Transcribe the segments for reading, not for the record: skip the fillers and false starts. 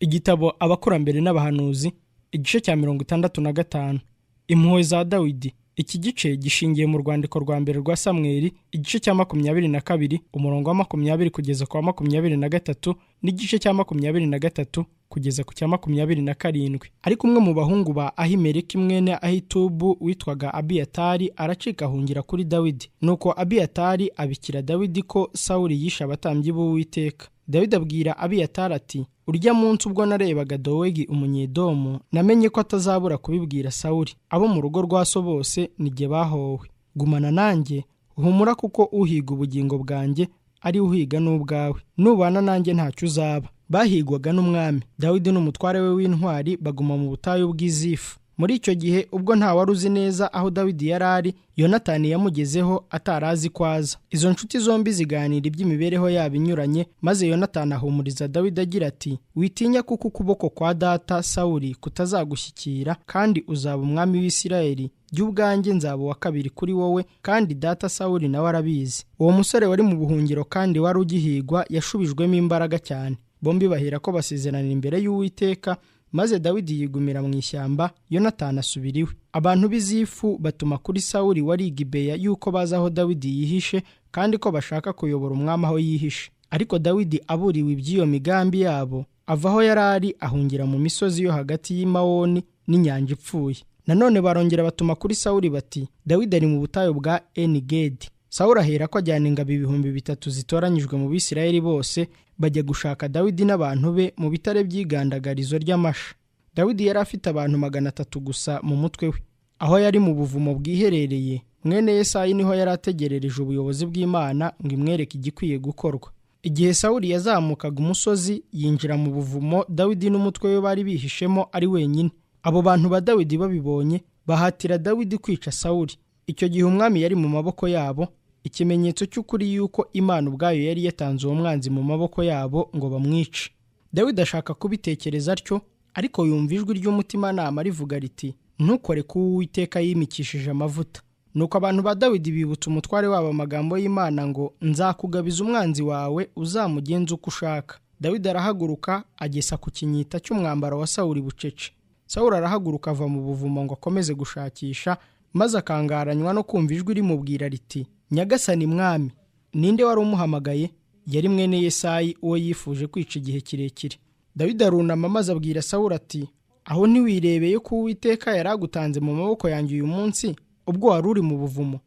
Igitabo Abakurambere n'Abahanuzi, igice cya 65. Impuhwe za Dawidi. Iki gice gishingiye mu rwandiko rwa mbere rwa Samweli, igice cya 22, umurongo wa 20 kugeza ku wa 23, n'igice cya 23 kugeza ku cya 27. Ariko umwe mu bahungu ba Ahimeleki mwene Ahitubu witwaga Abiyatari aracika ahungira kuri Dawidi. Nuko Abiyatari abikira Dawidi ko Sawuli yishe abatambyi b'Uwiteka. Dawidi abwira Abiyatari ati: "Urya munsi ubwo narebaga Dowegi umunyedomu, namenye ko atazabura kubibwira Sawuli. Abo mu rugo rwa so bose nijye bahowe. Gumana nanjye, humura kuko uhiga ubugingo bwanjye ari uhiga n'ubwawe. Nubana nanjye ntacyo uzaba." Bahigwaga n'umwami. Dawidi n'umutware we w'intwari baguma mu butayu bw'izifu. Muri icyo gihe ubwo nta wari uzi neza aho Dawidi yari ari, Yonatani yamugezeho atarazi ko aza. Izo nshuti zombi ziganira iby'imibereho yabo inyuranye, maze Yonatani ahumuriza Dawidi agira ati: "Witinya kuko ukuboko kwa data Sawuli kutazagushyikira, kandi uzaba umwami w'Isirayeli. Jye ubwanjye nzaba uwa kabiri kuri wowe, kandi data Sawuli nawe arabizi." Uwo musore wari mu buhungiro kandi wari ugihigwa yashubijwemo imbaraga cyane. Bombi bahera ko basezeranira imbere y'Uwiteka, maze Dawidi yigumira mu ishyamba, Yonatani asubira iwe. Abantu b'izifu batuma kuri Sawuli wari i Gibeya yuko bazi aho Dawidi yihishe kandi ko bashaka kuyobora umwami aho yihishe. Ariko Dawidi aburiwe iby'iyo migambi yabo, ava aho yari ari ahungira mu misozi yo hagati y'Imawoni n'inyanja ipfuye. Nanone barongera batuma kuri Sawuli bati: "Dawidi ari mu butayu bwa Enigedi." Sawuli ahera ko ajyana ingabo 3000 zitoranyijwe mu Bisirayeli bose, bajya gushaka Dawidi n'abantu be mu bitare by'igandagarizo ry'amasha. Dawidi yari afite abantu 300 gusa mu mutwe we. Aho yari mu buvumo bwiherereye, mwene Yesayi niho yari ategerereje ubuyobozi bw'Imana ngo imwereke igikwiye gukorwa. Igihe Sawuli yazamukaga umusozi yinjira mu buvumo, Dawidi n'umutwe we bari bihishemo ari wenyine. Abo bantu ba Dawidi babibonye bahatira Dawidi kwica Sawuli. Icyo gihe umwami yari mu maboko yabo, ikimenyetso cy'ukuri yuko Imana ubwayo yari yatanze uwo mwanzi mu maboko yabo ngo bamwice. Dawidi ashaka kubitekereza atyo, ariko yumva ijwi ry'umutimanama rivuga riti: "Ntukore ku Uwiteka yimikishije amavuta." Nuko abantu ba Dawidi bibutsa umutware wabo amagambo y'Imana ngo: "Nzakugabiza umwanzi wawe, uzamugenza uko ushaka." Dawidi arahaguruka agesa ku kinyita cy'umwambaro wa Sawuli bucece. Sawuli arahaguruka ava mu buvumo ngo akomeze gushakisha, maze akangaranywa no kumva ijwi rimubwira riti: "Nyagasani mwami." Ninde wari umuhamagaye? Yari mwene Yesayi uwo yifuje kwica igihe kirekire. Dawidi arunama maze abwira Sawuli ati: "Aho ntiwirebeye ko Uwiteka yari agutanze mu maboko yanjye uyu munsi ubwo wari uri mu buvumo?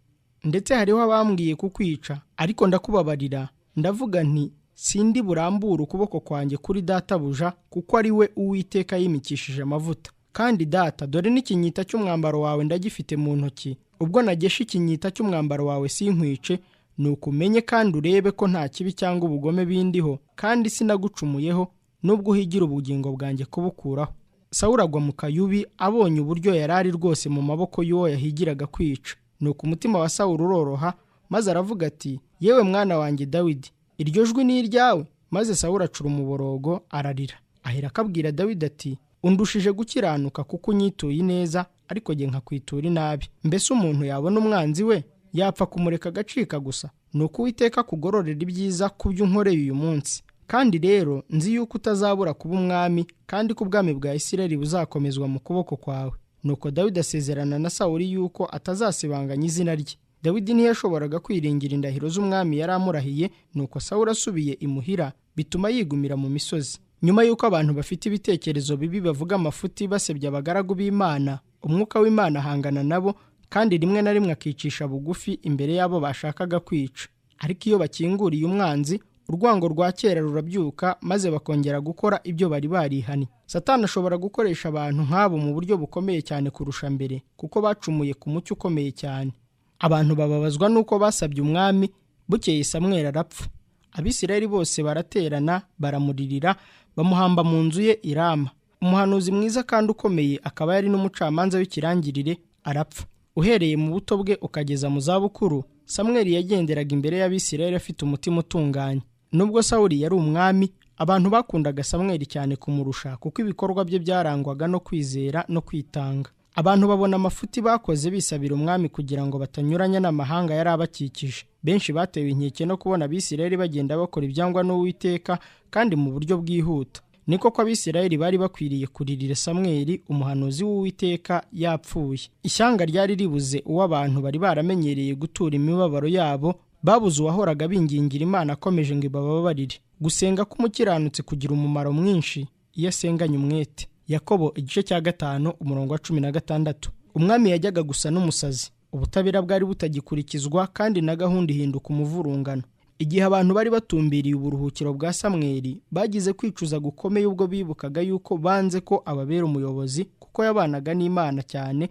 Ndetse hariho abambwiye kukwica, ariko ndakubabarira, ndavuga nti sindi burambure ukuboko kwanjye kuri databuja, kuko ari we Uwiteka yimikishije amavuta. Kandi data, dore n'ikinyita cy'umwambaro wawe ndagifite mu ntoki. Ubwo nagesha ikinyita cy'umwambaro wawe sinkwice, nuko umenye kandi urebe ko nta kibi cyangwa ubugome bindiho, kandi sinagucumuyeho, nubwo uhigira ubugingo bwanjye kubukuraho." Sawuli agwa mu kayubi abonye uburyo yari ari rwose mu maboko y'uwo yahigiraga kwica. Nuko umutima wa Sawuli uroroha, maze aravuga ati: "Yewe mwana wanjye Dawidi, iryo jwi ni iryawe?" Maze Sawuli acura umuborogo ararira. Ahera akabwira Dawidi ati: "Undushije gukiranuka kuko unyituye neza, ariko jye nkakwitura inabi. Mbese umuntu yabona umwanzi we yapfa kumureka agacika gusa? Nuko Uwiteka akugororera ibyiza ku byo unkoreye uyu munsi. Kandi rero nzi yuko utazabura kuba umwami, kandi ko ubwami bwa Isirayeli buzakomezwa mu kuboko kwawe." Nuko Dawidi asezerana na Sawuli yuko atazasibanganya izina rye. Dawidi ntiyashoboraga kwiringira indahiro z'umwami yari amurahiye, nuko Sawuli asubiye imuhira bituma yigumira mu misozi. Nyuma y'uko abantu bafite ibitekerezo bibi bavuga amafuti basebya abagaragu b'Imana, umwuka w'Imana ahangana nabo, kandi rimwe na rimwe akicisha bugufi imbere y'abo bashakaga kwica. Ariko iyo bakinguriye umwanzi, urwango rwa kera rurabyuka, maze bakongera gukora ibyo bari barihanye. Satani ashobora gukoresha abantu nk'abo mu buryo bukomeye cyane kurusha mbere, kuko bacumuye ku mucyo ukomeye cyane. Abantu bababazwa n'uko basabye umwami. Bukeye Samweli arapfa. Abisirayeli bose baraterana baramuririra, bamuhamba mu nzu ye i Rama. Umuhanuzi mwiza kandi ukomeye, akaba yari n'umucamanza w'ikirangirire, arapfa. Uhereye mu buto bwe ukageza mu zabukuru, Samweli yagenderaga imbere y'Abisirayeli afite umutima utunganye. Nubwo Sawuli yari umwami, abantu bakundaga Samweli cyane kumurusha, kuko ibikorwa bye byarangwaga no kwizera no kwitanga. Abantu babona amafuti bakoze bisabira umwami kugira ngo batanyuranya n'amahanga yari abakikije. Benshi batewe inkeke no kubona Abisirayeli bagenda bakora ibyangwa n'Uwiteka kandi mu buryo bwihuta. Niko ko Abisirayeli bari bakwiriye kuririra Samweli umuhanuzi w'Uwiteka yapfuye. Ishyanga ryari ribuze uwo abantu bari baramenyereye gutura imibabaro yabo, babuze uwahoraga bingingira Imana akomeje ngo ibababarire. Gusenga k'umukiranutsi kugira umumaro mwinshi iyo asenganye umwete. Yakobo igice cya 5 umurongo wa 16. Umwami yajyaga gusa n'umusazi. Ubutabera bwari butagikurikizwa kandi na gahunda ihinduka umuvurungano. Igihe abantu bari batumbiriye uburuhukiro bwa Samweli, bagize kwicuza gukomeye ubwo bibukaga yuko banze ko ababera umuyobozi, kuko yabanaga n'Imana cyane,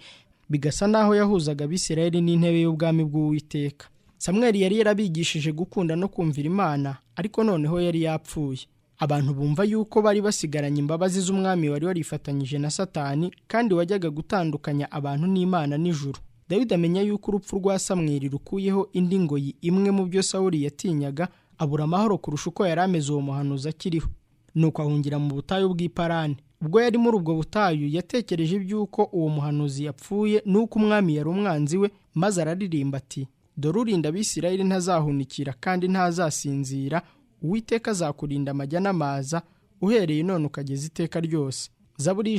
bigasa naho yahuzaga Abisirayeli n'intebe y'ubwami bw'Uwiteka. Samweli yari yarabigishije gukunda no kumvira Imana, ariko noneho yari yapfuye. Abantu bumva yuko bari basigaranye imbabazi z'umwami wari warifatanyije na Satani kandi wajyaga gutandukanya abantu n'Imana n'ijuru. Dawidi amenya yuko urupfu rwa Samweli rukuyeho indi ngoyi imwe mu byo Sawuli yatinyaga, abura amahoro kurusha uko yari ameze uwo muhanuzi akiriho. Nuko ahungira mu butayu bw'i Parani. Ubwo yari muri ubwo butayu yatekereje iby'uko uwo muhanuzi yapfuye n'uko umwami yari umwanzi we, maze araririmba ati: dore urinda Abisirayeli ntazahunikira kandi ntazasinzira, Uwiteka azakurinda amajya n'amaza uhereye none ukageza iteka ryose. Zaburi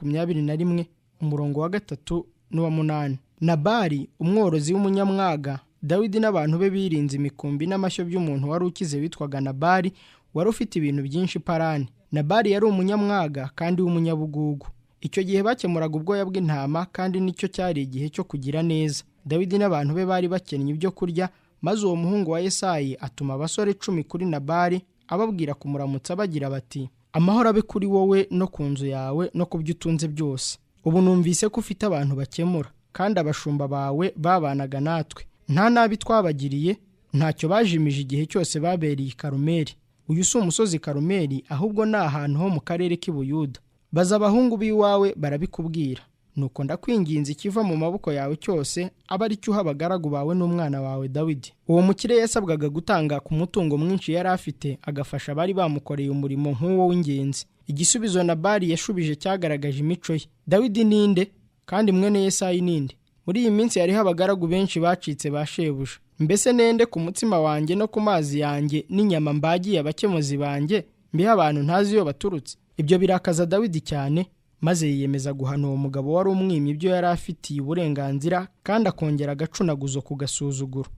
121 umurongo wa 3 n'uwa 8. Nabali umworozi w'umunyamwaga, Dawidi n'abantu be birinze imikumbi n'amashyo by'umuntu wari ukize witwaga Nabali, wari ufite ibintu byinshi Parani. Nabali yari umunyamwaga kandi w'umunyabugugu. Icyo gihe bakemuraga ubwoya bw'intama kandi nicyo cyari igihe cyo kugira neza. Dawidi n'abantu be bari bakennye ibyo kurya, maze uwo muhungu wa Yesayi atuma abasore 10 kuri Nabali ababwira kumuramutsa bagira bati: amahoro abe kuri wowe no ku nzu yawe no ku byo utunze byose. Ubu numvise ko ufite abantu bakemura, kandi abashumba bawe babanaga natwe. Nta nabi twabagiriye, ntacyo bajimije igihe cyose babereye i Karumeli. Uyu si umusozi Karumeli, ahubwo ni ahantu ho mu karere k'i Buyuda. Baza abahungu b'iwawe barabikubwira. Nuko ndakwinginze ikiva mu maboko yawe cyose abe ari cyo uha abagaragu bawe n'umwana wawe Dawidi. Uwo mukire yasabwaga gutanga ku mutungo mwinshi yari afite, agafasha abari bamukoreye umurimo nk'uwo w'ingenzi. Igisubizo Nabali yashubije cyagaragaje imico ye. Dawidi ninde? Kandi mwene Yesayi ninde? Muri iyi minsi hariho abagaragu benshi bacitse ba shebuja. Mbese nende ku mutsima wanjye no ku mazi yanjye n'inyama mbagiye abakemuzi banjye, mbiha abantu ntazi iyo baturutse? Ibyo birakaza Dawidi cyane, maze yiyemeza guhana uwo mugabo wari umwimye ibyo yari afitiye uburenganzira, kandi akongera agacunaguzo ku gasuzuguro.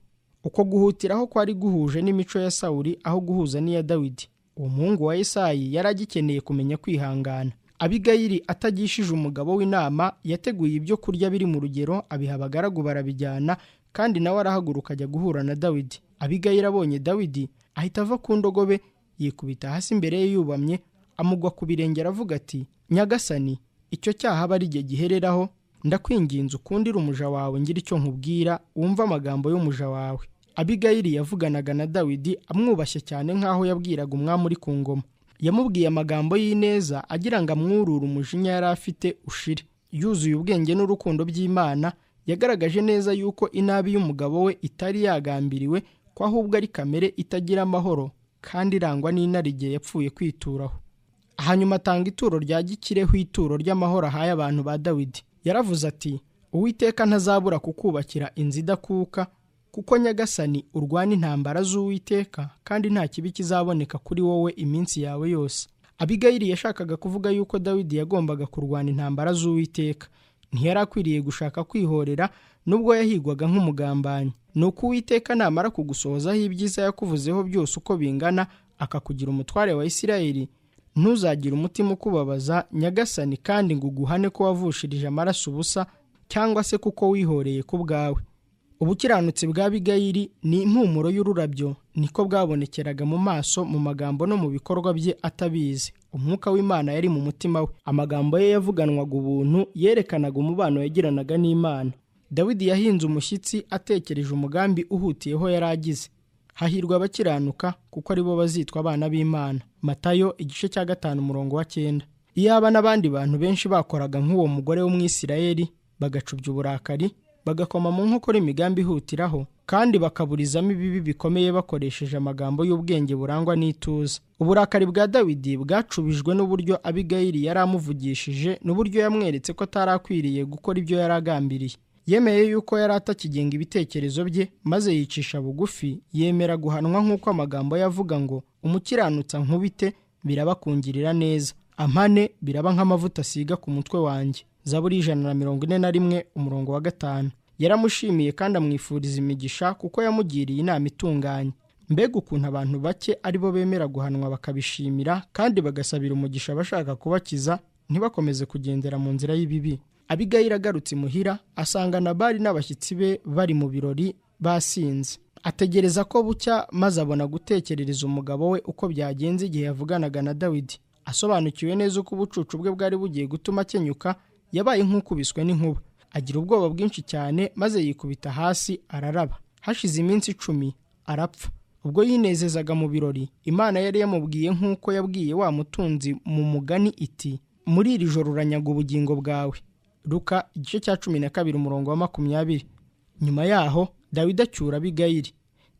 Uko guhutiraho kwari guhuje n'imico ya Sawuli aho guhuza n'iya Dawidi. Uwo muhungu wa Yesayi yari agikeneye kumenya kwihangana. Abigayili atagishije umugabo w'inama yateguye ibyo kurya biri mu rugero, abiha abagaragu barabijyana, kandi nawe arahaguruka ajya guhura na Dawidi. Abigayili abonye Dawidi ahita ava ku ndogobe, yikubita hasi imbere ye yubamye, amugwa ku birenge aravuga ati: Nyagasani, icyo cyaha aba ari jye gihereraho, ndakwinginze ukundire umuja wawe ngira icyo nkubwira, wumve amagambo y'umuja wawe. Abigayili yavuganaga na Dawidi amwubashye cyane nk'aho yabwiraga umwami uri ku ngoma. Yamubwiye amagambo y'ineza agira ngo amwurure umujinya yari afite ushire. Yuzuye ubwenge n'urukundo by'Imana, yagaragaje neza yuko inabi y'umugabo we itari yagambiriwe, ko ahubwo ari kamere itagira amahoro kandi irangwa n'inarijye yapfuye kwituraho. Hanyuma atanga ituro rya gikireho, ituro ry'amahoro ahaye abantu ba Dawidi. Yaravuze ati: Uwiteka ntazabura kukubakira inzu idakuka, kuko Nyagasani urwana intambara z'Uwiteka, kandi nta kibi kizaboneka kuri wowe iminsi yawe yose. Abigayili yashakaga kuvuga yuko Dawidi yagombaga kurwana intambara z'Uwiteka. Ntiyari akwiriye gushaka kwihorera nubwo yahigwaga nk'umugambanyi. Nuko Uwiteka namara kugusohozaho ibyiza yakuvuzeho byose uko bingana, akakugira umutware wa Isirayeli, ntuzagire umutima ukubabaza Nyagasani kandi ngo uguhane ko wavushirije amaraso ubusa, cyangwa se kuko wihoreye ku bwawe. Ubukiranutsi bwa Abigayili ni impumuro y'ururabyo, niko bwabonekeraga mu maso, mu magambo no mu bikorwa bye atabizi. Umwuka w'Imana yari mu mutima we. Amagambo ye yavuganwaga ubuntu, yerekanaga umubano yagiranaga n'Imana. Dawidi yahinze umushyitsi atekereje umugambi uhutiyeho yari agize. Hahirwa abakiranuka kuko aribo bazitwa abana b'Imana. Matayo igice cya 5 umurongo wa 9. Iyaba n'abandi bantu benshi bakoraga nk'uwo mugore w'Umwisirayeli, bagacubya uburakari, bagakoma mu nkokora imigambi ihutiraho, kandi bakaburizamo ibibi bikomeye bakoresheje amagambo y'ubwenge burangwa n'ituze. Uburakari bwa Dawidi bwacubijwe n'uburyo Abigayili yari amuvugishije, n'uburyo yamweretse ko atarakwiriye gukora ibyo yari agambiriye. Yemeye yuko yari atakigenga ibitekerezo bye, maze yicisha bugufi, yemera guhanwa nk'uko amagambo yavuga ngo: umukiranutsa nkubite, biraba kungirira neza, ampane biraba nk'amavuta asiga ku mutwe wanjye. Zaburi 141 umurongo wa 5. Yaramushimiye kandi amwifuriza imigisha kuko yamugiriye inama itunganye. Mbega ukuntu abantu bake aribo bemera guhanwa bakabishimira kandi bagasabira umugisha bashaka kubakiza ntibakomeze kugendera mu nzira y'ibibi. Abigayili agarutse imuhira asanga Nabali n'abashyitsi be bari mu birori basinze. Ategereza ko bucya maze abona gutekerereza umugabo we uko byagenze igihe yavuganaga na Dawidi. Asobanukiwe neza uko ubucucu bwe bwari bugiye gutuma akenyuka, yabaye nk'ukubiswe n'inkuba. Agira ubwoba bwinshi cyane maze yikubita hasi araraba. Hashize iminsi 10 arapfa. Ubwo yinezezaga mu birori, Imana yari yamubwiye nk'uko yabwiye wa mutunzi mu mugani iti: muri iri joro uranyaga ubugingo bwawe. Luka igice cya 12 umurongo wa 20. Nyuma yaho Dawidi acyura Abigayili.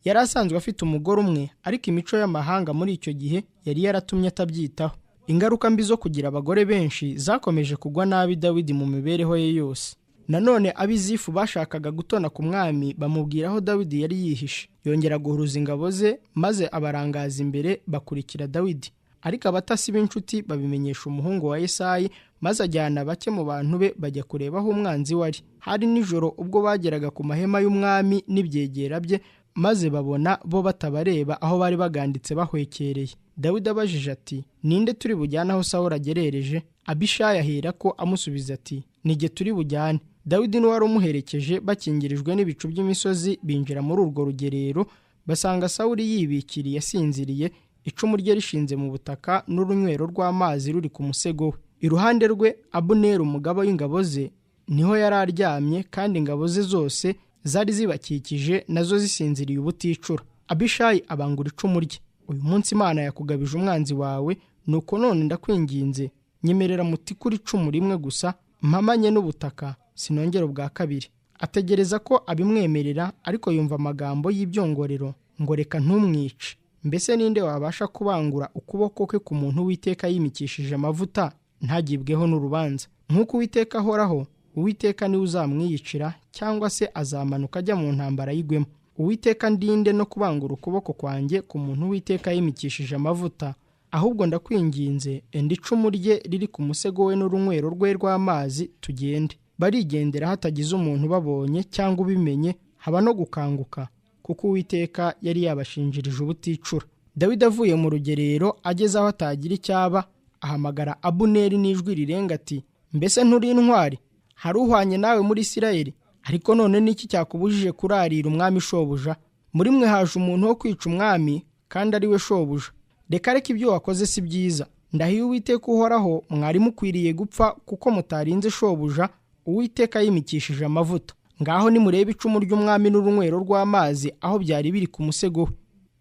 Yari asanzwe afite umugore umwe, ariko imico y'amahanga muri icyo gihe yari yaratumye atabyitaho. Ingaruka mbi zo kugira abagore benshi zakomeje kugwa nabi Dawidi mu mibereho ye yose. Nanone abizifu bashakaga gutona ku mwami bamubwira aho Dawidi yari yihishe. Yongera guhuruza ingabo ze maze abarangaza imbere bakurikira Dawidi. Ariko abatasi b'inshuti babimenyesha umuhungu wa Yesayi, maze ajyana bake mu bantu be bajya kureba aho umwanzi wari. Hari nijoro ubwo bageraga ku mahema y'umwami n'ibyegera bye, maze babona bo batabareba aho bari baganditse bahwekereye. Dawidi abajije ati: ninde turi bujyane aho Sawuli agerereje? Abishayi ahera ko amusubiza ati: nige turi bujyane. Dawidi n'uwari umuherekeje bakingirijwe n'ibicu by'imisozi binjira muri urwo rugerero, basanga Sawuli yibikiriye asinziriye, icumu rye rishinze mu butaka n'urunywero rw'amazi ruri ku musego we. Iruhande rwe Abuneri umugaba w'ingabo ze niho yari aryamye, kandi ingabo ze zose zari zibakikije nazo zisinziriye ubuticura. Abishayi abangura icumu rye. Uyu munsi Imana yakugabije umwanzi wawe, nuko none ndakwinginze nyemerera mutikuri icumu rimwe gusa mpamanye n'ubutaka, sinongera ubwa kabiri. Ategereza ko abimwemerera, ariko yumva amagambo y'ibyongorero ngo reka ntumwice. Mbese ninde wabasha kubangura ukuboko kwe ku muntu Uwiteka yimikishije amavuta ntagibweho n'urubanza? Nk'uko Uwiteka ahoraho, Uwiteka niwe uzamwiyicira, cyangwa se azamanuka ajya mu ntambara yigwemo. Uwiteka ndinde no kubangura ukuboko kwanjye ku muntu Uwiteka yimikishije amavuta, ahubwo ndakwinginze enda icumu rye riri ku musego we n'urunywero rwe rw'amazi tugende. Barigendera hatagize umuntu babonye cyangwa ubimenye, haba no gukanguka, kuko Uwiteka yari yabashinjirije ubuticura. Dawidi avuye mu rugerero ageze aho atagira icyaba, ahamagara Abuneri n'ijwi rirenga ati: mbese nturi intwari? Hari uhwanye nawe muri Isirayeli? Ariko none niki cyakubujije kurarira umwami shobuja? Muri mwe haje umuntu wo kwica umwami, kandi ari we shobuja. Reka reka ibyo wakoze si byiza. Ndahiye Uwiteka uhoraho, mwari mukwiriye gupfa kuko mutarinze shobuja Uwiteka yimikishije amavuta. Ngaho nimurebe icumu ry'umwami n'urunywero rw'amazi aho byari biri ku musego we.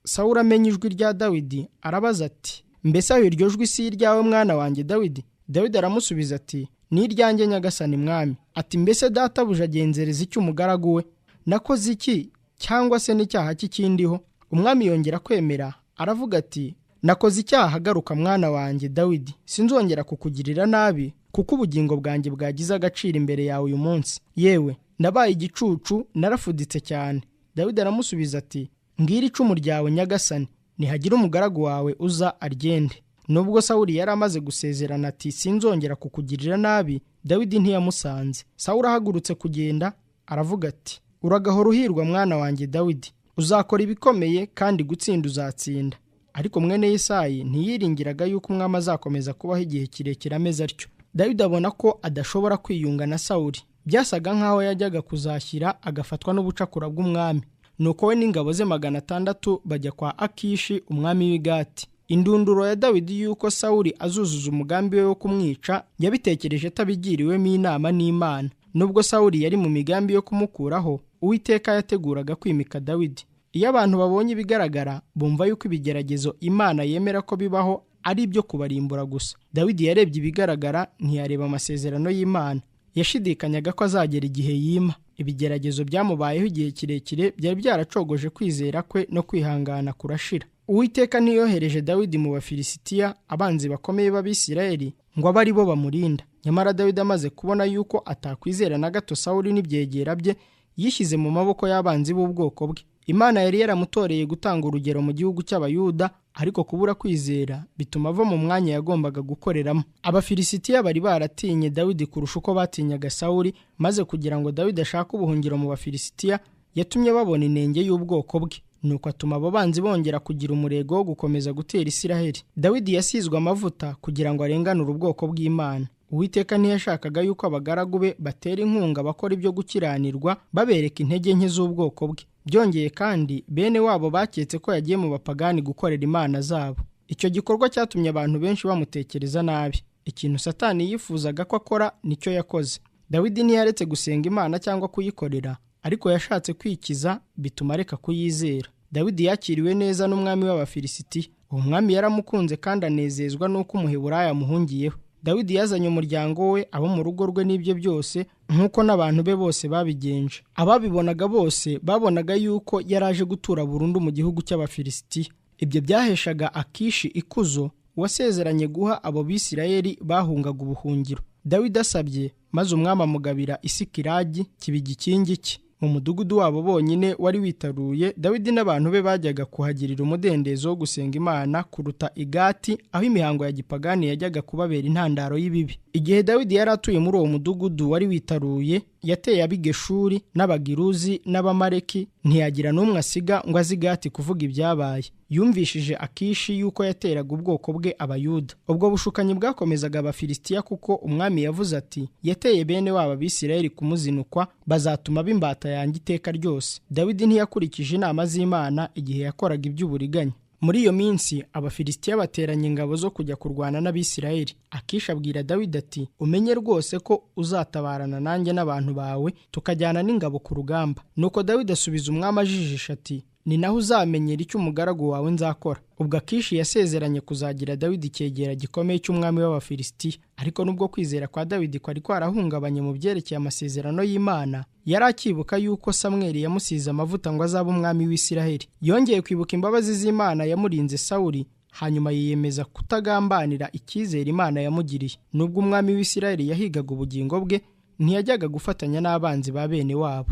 Sawuli amenya ijwi rya Dawidi arabaza ati: mbese aho iryo jwi si iryawe mwana wanjye Dawidi? Dawidi aramusubiza ati: ni iryanjye nyagasani mwami. Ati: mbese databuja agenzereza iki umugaragu we? Nakoze iki cyangwa se n'icyaha kikindiho? Umwami yongera kwemera aravuga ati: nakoze icyaha, garuka mwana wanjye Dawidi, sinzongera kukugirira nabi, kuko ubugingo bwanjye bwagize agaciro imbere yawe uyu munsi. Yewe nabaye igicucu, narafuditse cyane. Dawidi aramusubiza ati: ngira icumu ryawe nyagasani, nihagira umugaragu wawe uza aryende. Nubwo Sawuli yari amaze gusezerana ati: sinzongera kukugirira nabi, Dawidi ntiyamusanze. Sawuli ahagurutse kugenda aravuga ati: uragahora uhirwa mwana wanjye Dawidi, uzakora ibikomeye kandi gutsinda uzatsinda. Ariko mwene Yesayi ntiyiringiraga yuko umwami azakomeza kubaho igihe kirekire ameze atyo. Dawidi abona ko adashobora kwiyunga na Sawuli. Byasaga nkaho yajyaga kuzashyira agafatwa n'ubucakura bw'umwami. Nuko we n'ingabo ze 600 bajya kwa Akishi umwami w'i Gati. Indunduro ya Dawidi yuko Sawuli azuzuza umugambi we wo kumwica yabitekereje atabigiriwemo inama n'Imana. Nubwo Sawuli yari mu migambi yo kumukuraho, Uwiteka yateguraga kwimika Dawidi. Iyo abantu babonye ibigaragara bumva yuko ibigeragezo Imana yemera ko bibaho ari ibyo kubarimbura gusa. Dawidi yarebye ibigaragara ntiyareba amasezerano y'Imana. Yashidikanyaga ko azagera igihe yima. Ibigeragezo byamubayeho igihe kirekire byari byaracogoje kwizera kwe no kwihangana kurashira. Uwiteka ntiyohereje Dawidi mu Bafilisitiya, abanzi bakomeye b'Abisirayeli, ngo abe ari bo bamurinda. Nyamara Dawidi amaze kubona yuko atakwizera na gato Sawuli n'ibyegera bye, yishyize mu maboko y'abanzi b'ubwoko bwe. Imana yari yaramutoreye gutanga urugero mu gihugu cy'Abayuda, ariko kubura kwizera bituma ava mu mwanya yagombaga gukoreramo. Abafilisitiya bari baratinye Dawidi kurusha uko batinyaga Sawuli, maze kugira ngo Dawidi ashake ubuhungiro mu Bafilisitiya, yatumye babona inenge y'ubwoko bwe. Nuko atuma abo banzi bongera kugira umurego wo gukomeza gutera Isiraheli. Dawidi yasizwe amavuta kugira ngo arenganure ubwoko bw'Imana. Uwiteka ntiyashakaga yuko abagaragu be batera inkunga bakora ibyo gukiranirwa babereka intege nke z'ubwoko bwe. Byongeye kandi bene wabo baketse ko yagiye mu bapagani gukorera imana zabo. Icyo gikorwa cyatumye abantu benshi bamutekereza nabi. Ikintu Satani yifuzaga ko akora nicyo yakoze. Dawidi ntiyaretse gusenga Imana cyangwa kuyikorera, ariko yashatse kwikiza bituma areka kuyizera. Dawidi yakiriwe neza n'umwami w'Abafilisitiya. Uwo mwami yaramukunze kandi anezezwa n'uko Umuheburaya amuhungiyeho. Dawidi yazanye umuryango we, abo mu rugo rwe n'ibyo byose, nk'uko n'abantu be bose babigenje. Ababibonaga bose babonaga yuko yaraje gutura burundu mu gihugu cy'Abafilisitiya. Ibyo byaheshaga Akishi ikuzo, wasezeranye guha abo Bisirayeli bahungaga ubuhungiro. Dawidi asabye, maze umwami amugabira Isikiragi kiba igikingi cye. Mu mudugudu wabo bonyine wari witaruye, Dawidi n'abantu be bajyaga kuhagirira umudendezo wo gusenga Imana kuruta Igati, aho imihango ya gipagani yajyaga kubabera intandaro y'ibibi. Igihe Dawidi yari atuye muri uwo mudugudu wari witaruye, yateye ab'Igeshuri n'Abagiruzi n'Abamaleki, ntiyagira n'umwe asiga ngo aze Igati kuvuga ibyabaye. Yumvishije Akishi yuko yateraga ubwoko bwe Abayuda. Ubwo bushukanyi bwakomezaga Abafilisitiya, kuko umwami yavuze ati: yateye bene wabo Abisirayeli kumuzinukwa, bazatuma b'imbata yanjye iteka ryose. Dawidi ntiyakurikije inama z'Imana igihe yakoraga iby'uburiganya. Muri iyo minsi Abafilisitiya bateranye ingabo zo kujya kurwana n'Abisirayeli. Akishi abwira Dawidi ati: umenye rwose ko uzatabarana nanjye n'abantu bawe, tukajyana n'ingabo ku rugamba. Nuko Dawidi asubiza umwami ajijisha ati: ni naho uzamenyera icyo umugaragu wawe nzakora. Ubwo Akishi yasezeranye kuzagira Dawidi icyegera gikomeye cy'umwami w'Abafilisitiya. Ariko nubwo kwizera kwa Dawidi kwari kwarahungabanye mu byerekeye amasezerano y'Imana, yari akibuka yuko Samweli yamusize amavuta ngo azabe umwami w'Isiraheli. Yongeye kwibuka imbabazi z'Imana yamurinze Sawuli, hanyuma yiyemeza kutagambanira icyizere Imana yamugiriye. Nubwo umwami w'Isiraheli yahigaga ubugingo bwe, ntiyajyaga gufatanya n'abanzi ba bene wabo.